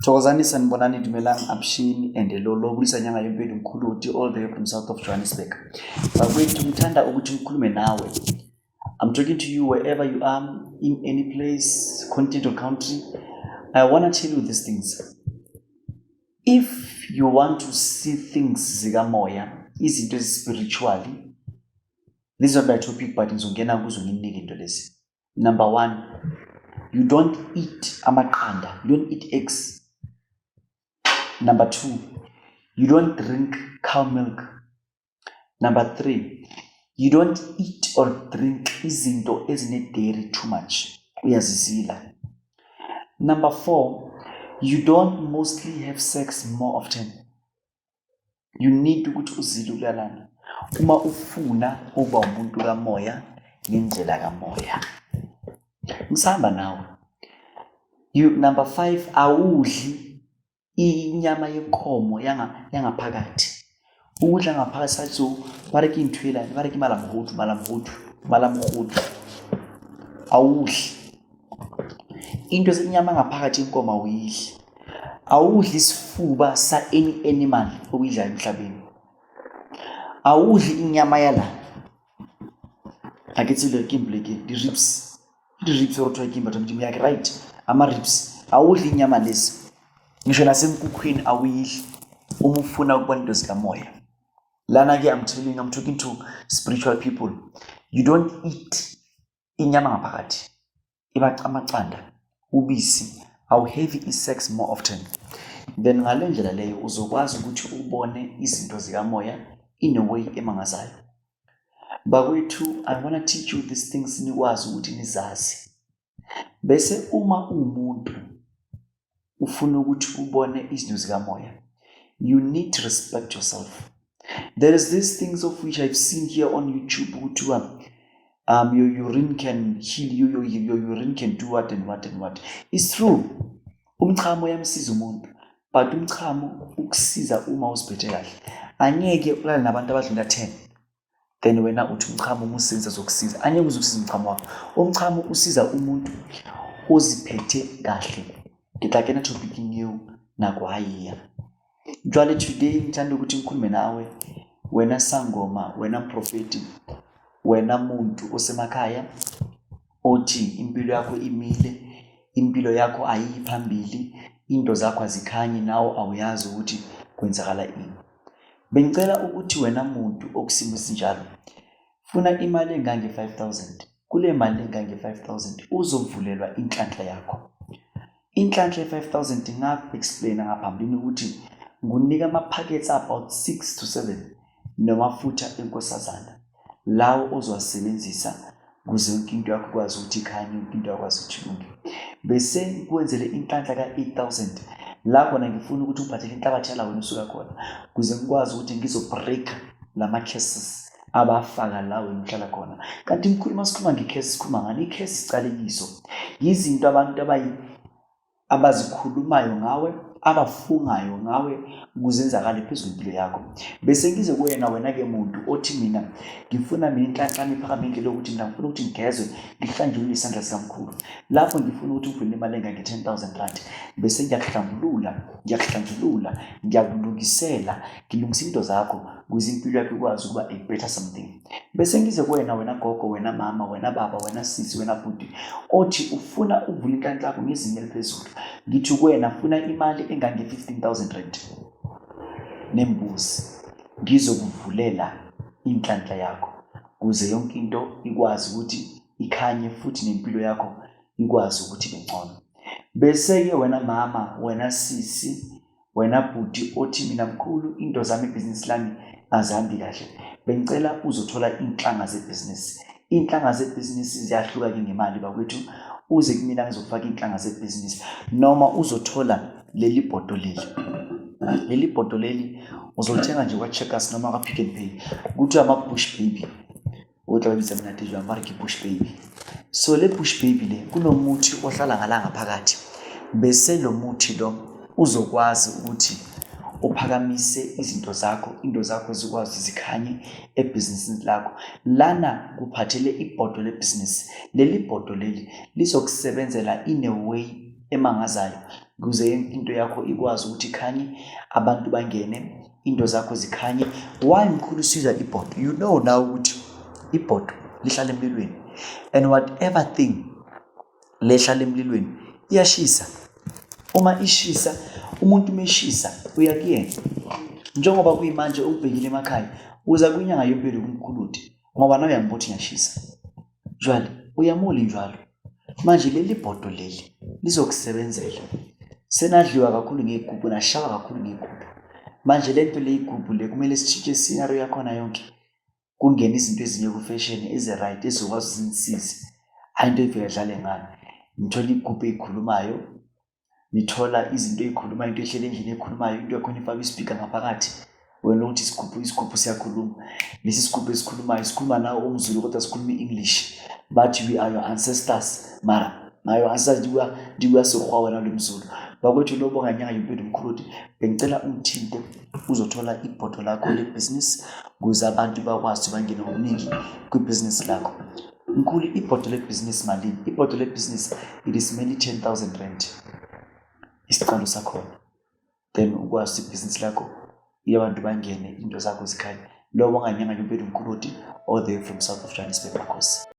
Thokozani, sanibonani, dumelang, avuxeni and lolo bulisa nyanga yempilo mkhuluti all the way from south of Johannesburg. Bakwethu, ngithanda ukuthi ngikhulume nawe. I'm talking to you wherever you are, in any place, continent or country. I want to tell you these things. If you want to see things zikamoya, izinto ezi-spiritually, this is not my topic, but ngizongena kuzo nginike into lezi. Number one, you don't eat amaqanda, you don't eat eggs. Number two, you don't drink cow milk. Number three, you don't eat or drink izinto ezine-dairy too much. Uyazizila. Number four, you don't mostly have sex more often. You need ukuthi uzile ukulalana uma ufuna ukuba umuntu kamoya ngendlela kamoya. Ngisahamba nawe. You number five, awudli inyama yenkomo yangaphakathi. Ukudla ngaphakathi sathi ba re ke ntho elane, ba re ke malamhodu, malamhodu, malamhodu. Awudli. Into inyama ngaphakathi yenkomo awuyidli. Awudli isifuba sa any animal okuyidlayo emhlabeni. Awudli inyama yala. Ha ke tsebe ke mpleke di-ribs. Di-ribs or kuthiwa ke batho Modimo ya right ama-ribs. Awudli inyama lezi. Ngisho nasenkukhwini awuyidli uma ufuna ukubona into zikamoya. Lana ke I'm telling, I'm talking to spiritual people. You don't eat inyama ngaphakathi. Iba amaqanda, ubisi, awu-have i-sex more often. Then ngale ndlela leyo uzokwazi ukuthi ubone izinto zikamoya in a way emangazayo. Bakwethu, I wanna teach you these things nikwazi ukuthi nizazi. Bese uma uwumuntu ufuna ukuthi ubone izinto zikamoya, you need to respect yourself. There is these things of which I've seen here on YouTube kuthiwa your urine can heal you, your urine can do what and what and what. It's true. Umchamo uyamsiza umuntu, but umchamo ukusiza uma uziphethe kahle. Angeke ulale nabantu abadlula 10, then wena uthi umchamo uma usenza zokusiza. Angeke uze ukusiza umchamo wakho. Umchamo usiza umuntu oziphethe kahle. Ke tla kena topicing eo nako ha e ya. Jwale today ngithanda ukuthi ngikhulume nawe, wena sangoma, wena mprofeti, wena muntu osemakhaya othi impilo yakho imile, impilo yakho ayiyi phambili, into zakho azikhanyi, nawe awuyazi ukuthi kwenzakala ini. Bengicela ukuthi wena muntu okusimo esinjalo, funa imali engange-5000. Kule mali engange-5000 uzovulelwa inhlanhla yakho. Inhlanhla ye-5000 ngaku-explain-a ngaphambilini ukuthi ngunika ama-packets about 6 to 7 namafutha enkosazana lawo ozowasebenzisa ukuze yonke into yakho ikwazi ukuthi ikhanye, yonke into yakwazi ukuthi ilunge. Bese ngikwenzele inhlanhla ka-8000 la khona ngifuna ukuthi ungiphathele inhlabathi yala wena usuka khona ukuze ngikwazi ukuthi ngizo-break lama-curses abafaka la wena uhlala khona. Kanti mkhulu, masikhuluma nge-curse sikhuluma ngani? I-curse isicalekiso, yizinto abantu abazikhulumayo ngawe, abafungayo ngawe kuzenzakale phezu kwempilo yakho. Bese ngize kuwena, wena-ke muntu othi mina ngifuna mina inhlanhla yami iphakame indlela yokuthi mina ngifuna ukuthi ngigezwe, ngihlanjulule isandla sikamkhulu. Lapho ngifuna ukuthi ungivulele imali engange-10 000 rand, bese ngiyakuhlambulula, ngiyakuhlanjulula, ngiyakulungisela, ngilungisa into zakho ukuze impilo yakho ikwazi ukuba a better something. Bese ngize kuwena, wena gogo, wena mama, wena baba, wena sisi, wena bhuti othi ufuna ukuvula inhlanhla yakho ngezinga eliphezulu, ngithi kuwena funa imali engange-15 000 rand nembuzi, ngizokuvulela inhlanhla yakho ukuze yonke into ikwazi ukuthi ikhanye futhi nempilo yakho ikwazi ukuthi ibe ngcono. Bese-ke wena mama, wena sisi, wena bhuti othi mina mkhulu into zami, ibhizinisi lami azihambi kahle, bengicela uzothola iy'nhlanga zebhizinisi. Iy'nhlanga zebhizinisi ziyahluka-ke ngemali bakwethu. Uze kumina ngizokufaka iy'nhlanga zebhizinisi noma uzothola leli bhodo leli. Leli bhodo leli uzolithenga nje kwa-Checkers noma kwa-Pick n Pay, kuthiwa ama-Bush Baby. O tla ba bitsa monate jwang ba re ke Bush Baby. So le Bush Baby le kunomuthi ohlala ngala ngaphakathi, bese lo muthi lo uzokwazi ukuthi uphakamise izinto zakho, into zakho zikwazi zikhanye ebhizinisini lakho. Lana kuphathele ibhodo lebhizinisi. Leli bhodo leli lizokusebenzela in a way emangazayo. Ukuze into yakho ikwazi ukuthi ikhanye, abantu bangene, into zakho zikhanye. Why, mkhulu, siza ibhodo? You know now ukuthi ibhodo lihlala emlilweni, and whatever thing lehlala emlilweni iyashisa. Uma ishisa, umuntu uma eshisa uya kuyena. Njengoba kuyimanje ungibhekile emakhaya, uza kwinyanga yompilo kumkhuluti ngoba nawe uyangibona ukuthi ngiyashisa. Jwale uyamuli njalo. Manje leli bhodo leli lizokusebenzela. Senadliwa kakhulu ngey'gubhu, nashawa kakhulu ngey'gubhu. Manje le nto le igubhu le kumele sitshintshe scenario yakhona yonke. Kungene izinto ezinye ku-fashion ezi-right ezizokwazi ukuthi zinisize. Hhayi into evele dlale ngani. Ngithola iy'gubhu ey'khulumayo, nithola izinto ey'khulumayo, into ehleli endlini ekhulumayo, into yakhona ifakwe ispeaker ngaphakathi. Wena uthi isigubhu, isigubhu siyakhuluma. Lesi sigubhu esikhulumayo sikhuluma nawe umZulu kodwa sikhuluma i-English. Bathi, "We are your ancestors." Mara my ancestors di bua Sekgowa, wena le mZulu. Bakwethu, lobonga nyanga yompilo mkhulu. Bengicela ungithinte uzothola ibhodo lakho lebhizinisi ukuze abantu bakwazi bangene ngobuningi kwibhizinisi lakho. Mkhulu, ibhodo lebhizinisi malini? Ibhodo lebhizinisi, it is mainly R10 000 isicalo sakhona. Then ukwazi ibhizinisi lakho abantu bangene, into zakho zikhanye. Lobonga nyanga yompilo mkhulu all the way from south of Johannesburg. Makhosi.